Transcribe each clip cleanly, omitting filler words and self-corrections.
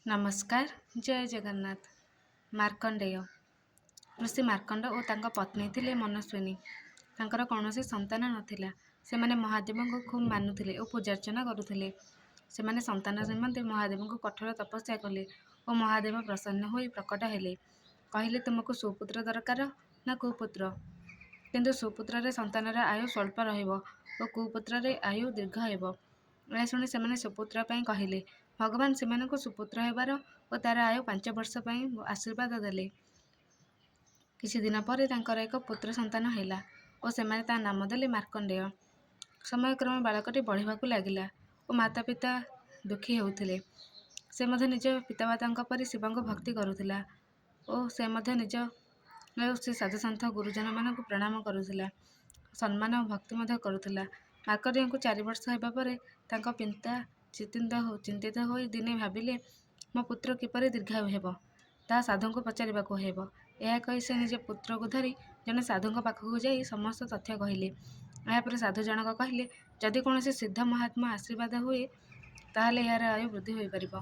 ନମସ୍କାର, ଜୟ ଜଗନ୍ନାଥ। ମାର୍କଣ୍ଡେୟ। ଋଷି ମାର୍କଣ୍ଡ ଓ ତାଙ୍କ ପତ୍ନୀ ଥିଲେ ମନସ୍ୱିନୀ। ତାଙ୍କର କୌଣସି ସନ୍ତାନ ନଥିଲା। ସେମାନେ ମହାଦେବଙ୍କୁ ଖୁବ୍ ମାନୁଥିଲେ ଓ ପୂଜାର୍ଚ୍ଚନା କରୁଥିଲେ। ସେମାନେ ସନ୍ତାନ ନିମନ୍ତେ ମହାଦେବଙ୍କୁ କଠୋର ତପସ୍ୟା କଲେ ଓ ମହାଦେବ ପ୍ରସନ୍ନ ହୋଇ ପ୍ରକଟ ହେଲେ। କହିଲେ, ତୁମକୁ ସୁପୁତ୍ର ଦରକାର ନା କୁପୁତ୍ର? କିନ୍ତୁ ସୁପୁତ୍ରରେ ସନ୍ତାନର ଆୟୁ ସ୍ୱଳ୍ପ ରହିବ ଓ କୁପୁତ୍ରରେ ଆୟୁ ଦୀର୍ଘ ହେବ। ଏହା ଶୁଣି ସେମାନେ ସୁପୁତ୍ର ପାଇଁ କହିଲେ। ଭଗବାନ ସେମାନଙ୍କୁ ସୁପୁତ୍ର ହେବାର ଓ ତାର ଆୟୁ 5 ବର୍ଷ ପାଇଁ ଆଶୀର୍ବାଦ ଦେଲେ। କିଛି ଦିନ ପରେ ତାଙ୍କର ଏକ ପୁତ୍ର ସନ୍ତାନ ହେଲା ଓ ସେମାନେ ତା ନାମ ଦେଲେ ମାର୍କଣ୍ଡେୟ। ସମୟକ୍ରମେ ବାଳକଟି ବଢ଼ିବାକୁ ଲାଗିଲା ଓ ମାତା ପିତା ଦୁଃଖୀ ହେଉଥିଲେ। ସେ ମଧ୍ୟ ନିଜ ପିତାମାତାଙ୍କ ପରି ଶିବଙ୍କୁ ଭକ୍ତି କରୁଥିଲା ଓ ସେ ମଧ୍ୟ ନିଜ ସେ ସାଧୁସନ୍ଥ ଗୁରୁଜନମାନଙ୍କୁ ପ୍ରଣାମ କରୁଥିଲା, ସମ୍ମାନ ଓ ଭକ୍ତି ମଧ୍ୟ କରୁଥିଲା। ମାର୍କଣ୍ଡେୟଙ୍କୁ 4 ବର୍ଷ ହେବା ପରେ ତାଙ୍କ ପିତା ଚିନ୍ତିତ ହୋଇ ଦିନେ ଭାବିଲେ, ମୋ ପୁତ୍ର କିପରି ଦୀର୍ଘାୟୁ ହେବ, ତାହା ସାଧୁଙ୍କୁ ପଚାରିବାକୁ ହେବ। ଏହା କହି ସେ ନିଜ ପୁତ୍ରକୁ ଧରି ଜଣେ ସାଧୁଙ୍କ ପାଖକୁ ଯାଇ ସମସ୍ତ ତଥ୍ୟ କହିଲେ। ଏହାପରେ ସାଧୁ ଜଣକ କହିଲେ, ଯଦି କୌଣସି ସିଦ୍ଧ ମହାତ୍ମା ଆଶୀର୍ବାଦ ହୁଏ, ତାହେଲେ ଏହାର ଆୟୁ ବୃଦ୍ଧି ହୋଇପାରିବ।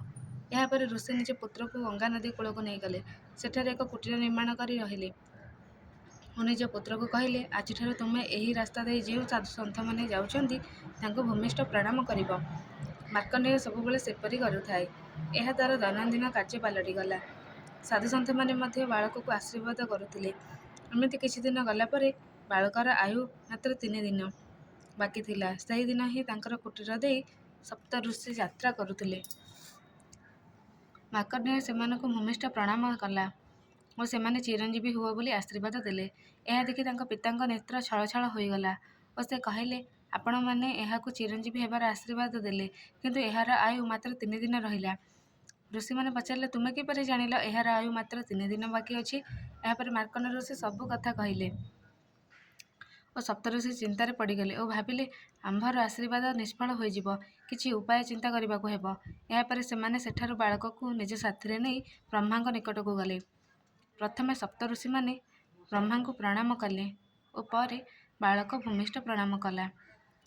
ଏହାପରେ ଋଷି ନିଜ ପୁତ୍ରକୁ ଗଙ୍ଗା ନଦୀ କୂଳକୁ ନେଇଗଲେ। ସେଠାରେ ଏକ କୁଟୀର ନିର୍ମାଣ କରି ରହିଲେ ଓ ନିଜ ପୁତ୍ରକୁ କହିଲେ, ଆଜିଠାରୁ ତୁମେ ଏହି ରାସ୍ତା ଦେଇ ଯେଉଁ ସାଧୁ ସନ୍ଥମାନେ ଯାଉଛନ୍ତି, ତାଙ୍କୁ ଭୂମିଷ୍ଠ ପ୍ରଣାମ କରିବ। ମାର୍କଣ୍ଡେୟ ସବୁବେଳେ ସେପରି କରୁଥାଏ। ଏହା ତାର ଦୈନନ୍ଦିନ କାର୍ଯ୍ୟ ପାଲଟିଗଲା। ସାଧୁସନ୍ଥମାନେ ମଧ୍ୟ ବାଳକକୁ ଆଶୀର୍ବାଦ କରୁଥିଲେ। ଏମିତି କିଛି ଦିନ ଗଲା ପରେ ବାଳକର ଆୟୁ ମାତ୍ର 3 ଦିନ ବାକି ଥିଲା। ସେହିଦିନ ହିଁ ତାଙ୍କର କୁଟୀର ଦେଇ ସପ୍ତ ଋଷି ଯାତ୍ରା କରୁଥିଲେ। ମାର୍କଣ୍ଡେୟ ସେମାନଙ୍କୁ ଭୂମିଷ୍ଠ ପ୍ରଣାମ କଲା ଓ ସେମାନେ ଚିରଞ୍ଜୀବୀ ହୁଅ ବୋଲି ଆଶୀର୍ବାଦ ଦେଲେ। ଏହା ଦେଖି ତାଙ୍କ ପିତାଙ୍କ ନେତ୍ର ଛଳଛଳ ହୋଇଗଲା ଓ ସେ କହିଲେ, ଆପଣମାନେ ଏହାକୁ ଚିରଞ୍ଜୀବୀ ହେବାର ଆଶୀର୍ବାଦ ଦେଲେ, କିନ୍ତୁ ଏହାର ଆୟୁ ମାତ୍ର 3 ଦିନ ରହିଲା। ଋଷିମାନେ ପଚାରିଲେ, ତୁମେ କିପରି ଜାଣିଲ ଏହାର ଆୟୁ ମାତ୍ର 3 ଦିନ ବାକି ଅଛି? ଏହାପରେ ମାର୍କଣ୍ଡ ଋଷି ସବୁ କଥା କହିଲେ ଓ ସପ୍ତଋଷି ଚିନ୍ତାରେ ପଡ଼ିଗଲେ ଓ ଭାବିଲେ, ଆମ୍ଭର ଆଶୀର୍ବାଦ ନିଷ୍ଫଳ ହୋଇଯିବ, କିଛି ଉପାୟ ଚିନ୍ତା କରିବାକୁ ହେବ। ଏହାପରେ ସେମାନେ ସେଠାରୁ ବାଳକକୁ ନିଜ ସାଥିରେ ନେଇ ବ୍ରହ୍ମାଙ୍କ ନିକଟକୁ ଗଲେ। ପ୍ରଥମେ ସପ୍ତଋଷିମାନେ ବ୍ରହ୍ମାଙ୍କୁ ପ୍ରଣାମ କଲେ ଓ ପରେ ବାଳକ ଭୂମିଷ୍ଠ ପ୍ରଣାମ କଲା।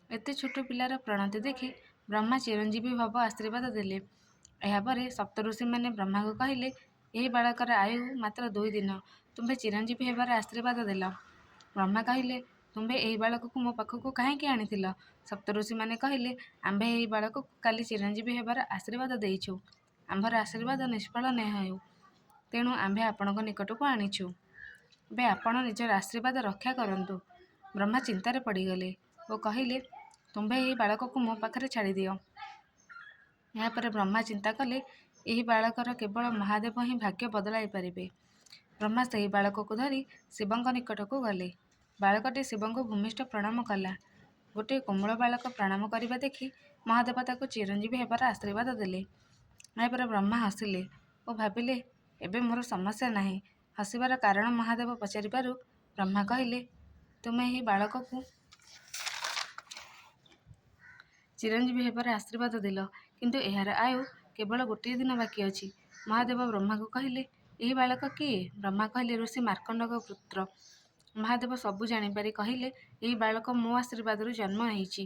ଏତେ ଛୋଟ ପିଲାର ପ୍ରଣତି ଦେଖି ବ୍ରହ୍ମା ଚିରଞ୍ଜୀବୀ ଭବ ଆଶୀର୍ବାଦ ଦେଲେ। ଏହାପରେ ସପ୍ତଋଷିମାନେ ବ୍ରହ୍ମାଙ୍କୁ କହିଲେ, ଏହି ବାଳକର ଆୟୁ ମାତ୍ର 2 ଦିନ, ତୁମ୍ଭେ ଚିରଞ୍ଜୀବୀ ହେବାର ଆଶୀର୍ବାଦ ଦେଲ। ବ୍ରହ୍ମା କହିଲେ, ତୁମ୍ଭେ ଏହି ବାଳକକୁ ମୋ ପାଖକୁ କାହିଁକି ଆଣିଥିଲ? ସପ୍ତଋଷିମାନେ କହିଲେ, ଆମ୍ଭେ ଏହି ବାଳକକୁ କାଲି ଚିରଞ୍ଜୀବୀ ହେବାର ଆଶୀର୍ବାଦ ଦେଇଛୁ। ଆମ୍ଭର ଆଶୀର୍ବାଦ ନିଷ୍ଫଳ ନ ହେଉ, ତେଣୁ ଆମ୍ଭେ ଆପଣଙ୍କ ନିକଟକୁ ଆଣିଛୁ। ଏବେ ଆପଣ ନିଜର ଆଶୀର୍ବାଦ ରକ୍ଷା କରନ୍ତୁ। ବ୍ରହ୍ମା ଚିନ୍ତାରେ ପଡ଼ିଗଲେ ଓ କହିଲେ, ତୁମ୍ଭେ ଏହି ବାଳକକୁ ମୋ ପାଖରେ ଛାଡ଼ିଦିଅ। ଏହାପରେ ବ୍ରହ୍ମା ଚିନ୍ତା କଲେ, ଏହି ବାଳକର କେବଳ ମହାଦେବ ହିଁ ଭାଗ୍ୟ ବଦଳାଇ ପାରିବେ। ବ୍ରହ୍ମା ସେହି ବାଳକକୁ ଧରି ଶିବଙ୍କ ନିକଟକୁ ଗଲେ। ବାଳକଟି ଶିବଙ୍କୁ ଭୂମିଷ୍ଠ ପ୍ରଣାମ କଲା। ଗୋଟିଏ କୋମଳ ବାଳକ ପ୍ରଣାମ କରିବା ଦେଖି ମହାଦେବ ତାକୁ ଚିରଞ୍ଜୀବୀ ହେବାର ଆଶୀର୍ବାଦ ଦେଲେ। ଏହାପରେ ବ୍ରହ୍ମା ହସିଲେ ଓ ଭାବିଲେ, ଏବେ ମୋର ସମସ୍ୟା ନାହିଁ। ହସିବାର କାରଣ ମହାଦେବ ପଚାରିବାରୁ ବ୍ରହ୍ମା କହିଲେ, ତୁମେ ଏହି ବାଳକକୁ ଚିରଞ୍ଜୀବୀ ହେବାର ଆଶୀର୍ବାଦ ଦେଲ, କିନ୍ତୁ ଏହାର ଆୟୁ କେବଳ ଗୋଟିଏ ଦିନ ବାକି ଅଛି। ମହାଦେବ ବ୍ରହ୍ମାଙ୍କୁ କହିଲେ, ଏହି ବାଳକ କିଏ? ବ୍ରହ୍ମା କହିଲେ, ଋଷି ମାର୍କଣ୍ଡଙ୍କ ପୁତ୍ର। ମହାଦେବ ସବୁ ଜାଣିପାରି କହିଲେ, ଏହି ବାଳକ ମୋ ଆଶୀର୍ବାଦରୁ ଜନ୍ମ ହେଇଛି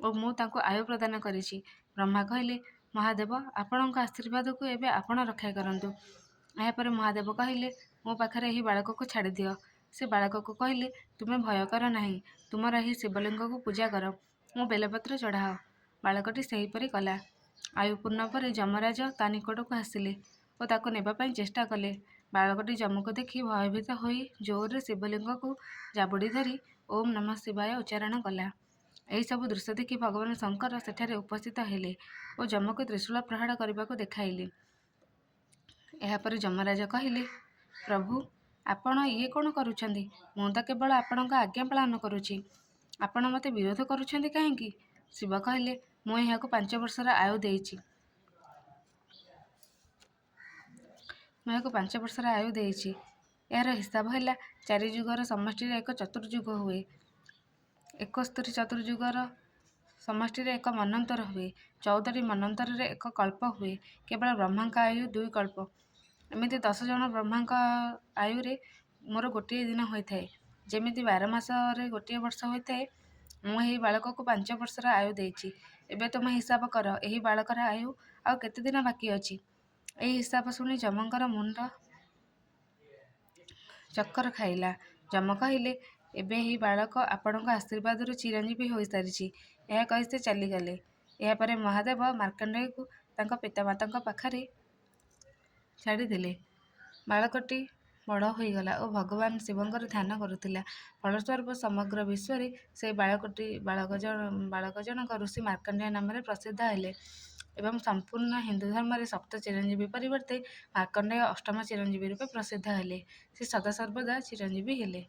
ଓ ମୁଁ ତାଙ୍କୁ ଆୟୁ ପ୍ରଦାନ କରିଛି। ବ୍ରହ୍ମା କହିଲେ, ମହାଦେବ, ଆପଣଙ୍କ ଆଶୀର୍ବାଦକୁ ଏବେ ଆପଣ ରକ୍ଷା କରନ୍ତୁ। ଏହାପରେ ମହାଦେବ କହିଲେ, ମୋ ପାଖରେ ଏହି ବାଳକକୁ ଛାଡ଼ିଦିଅ। ସେ ବାଳକକୁ କହିଲେ, ତୁମେ ଭୟ କର ନାହିଁ, ତୁମର ଏହି ଶିବଲିଙ୍ଗକୁ ପୂଜା କର ଓ ବେଲପତ୍ର ଚଢ଼ାଅ। ବାଳକଟି ସେହିପରି କଲା। ଆୟୁ ପୂର୍ଣ୍ଣ ପରେ ଯମରାଜ ତା ନିକଟକୁ ଆସିଲେ ଓ ତାକୁ ନେବା ପାଇଁ ଚେଷ୍ଟା କଲେ। ବାଳକଟି ଯମକୁ ଦେଖି ଭୟଭୀତ ହୋଇ ଜୋରରେ ଶିବଲିଙ୍ଗକୁ ଜାବୁଡ଼ି ଧରି ଓମ୍ ନମଃ ଶିବାୟ ଉଚ୍ଚାରଣ କଲା। ଏହିସବୁ ଦୃଶ୍ୟ ଦେଖି ଭଗବାନ ଶଙ୍କର ସେଠାରେ ଉପସ୍ଥିତ ହେଲେ ଓ ଯମକୁ ତ୍ରିଶୂଳ ପ୍ରହାର କରିବାକୁ ଦେଖାଇଲେ। ଏହାପରେ ଯମରାଜ କହିଲେ, ପ୍ରଭୁ, ଆପଣ ଇଏ କ'ଣ କରୁଛନ୍ତି? ମୁଁ ତ କେବଳ ଆପଣଙ୍କ ଆଜ୍ଞା ପାଳନ କରୁଛି। ଆପଣ ମୋତେ ବିରୋଧ କରୁଛନ୍ତି କାହିଁକି? ଶିବ କହିଲେ, ମୁଁ ଏହାକୁ 5 ବର୍ଷର ଆୟୁ ଦେଇଛି। ମୁଁ ଏହାକୁ 5 ବର୍ଷର ଆୟୁ ଦେଇଛି। ଏହାର ହିସାବ ହେଲା, 4 ଯୁଗର ସମଷ୍ଟିରେ ଏକ ଚତୁର୍ଯୁଗ ହୁଏ। 71 ଚତୁର୍ଯୁଗର ସମଷ୍ଟିରେ ଏକ ମନ୍ୱନ୍ତର ହୁଏ। 14ଟି ମନ୍ୱନ୍ତରରେ ଏକ କଳ୍ପ ହୁଏ। କେବଳ ବ୍ରହ୍ମାଙ୍କ ଆୟୁ 2 କଳ୍ପ। ଏମିତି 10 ଜଣ ବ୍ରହ୍ମାଙ୍କ ଆୟୁରେ ମୋର ଗୋଟିଏ ଦିନ ହୋଇଥାଏ। ଯେମିତି 12 ମାସରେ ଗୋଟିଏ ବର୍ଷ ହୋଇଥାଏ, ମୁଁ ଏହି ବାଳକକୁ 5 ବର୍ଷର ଆୟୁ ଦେଇଛି। ଏବେ ତୁମେ ହିସାବ କର, ଏହି ବାଳକର ଆୟୁ ଆଉ କେତେ ଦିନ ବାକି ଅଛି? ଏହି ହିସାବ ଶୁଣି ଯମଙ୍କର ମୁଣ୍ଡ ଚକ୍କର ଖାଇଲା। ଯମ କହିଲେ, ଏବେ ଏହି ବାଳକ ଆପଣଙ୍କ ଆଶୀର୍ବାଦରୁ ଚିରଞ୍ଜୀବୀ ହୋଇସାରିଛି। ଏହା କହି ସେ ଚାଲିଗଲେ। ଏହାପରେ ମହାଦେବ ମାର୍କଣ୍ଡେୟଙ୍କୁ ତାଙ୍କ ପିତାମାତାଙ୍କ ପାଖରେ ଛାଡ଼ିଦେଲେ। ବାଳକଟି ବଡ଼ ହୋଇଗଲା ଓ ଭଗବାନ ଶିବଙ୍କର ଧ୍ୟାନ କରୁଥିଲା। ଫଳସ୍ୱରୂପ ସମଗ୍ର ବିଶ୍ୱରେ ସେହି ବାଳକ ଜଣକ ଋଷି ମାର୍କଣ୍ଡେୟ ନାମରେ ପ୍ରସିଦ୍ଧ ହେଲେ ଏବଂ ସମ୍ପୂର୍ଣ୍ଣ ହିନ୍ଦୁ ଧର୍ମରେ ସପ୍ତ ଚିରଞ୍ଜୀବୀ ପରିବର୍ତ୍ତେ ମାର୍କଣ୍ଡେୟ ଅଷ୍ଟମ ଚିରଞ୍ଜୀବୀ ରୂପେ ପ୍ରସିଦ୍ଧ ହେଲେ। ସେ ସଦାସର୍ବଦା ଚିରଞ୍ଜୀବୀ ହେଲେ।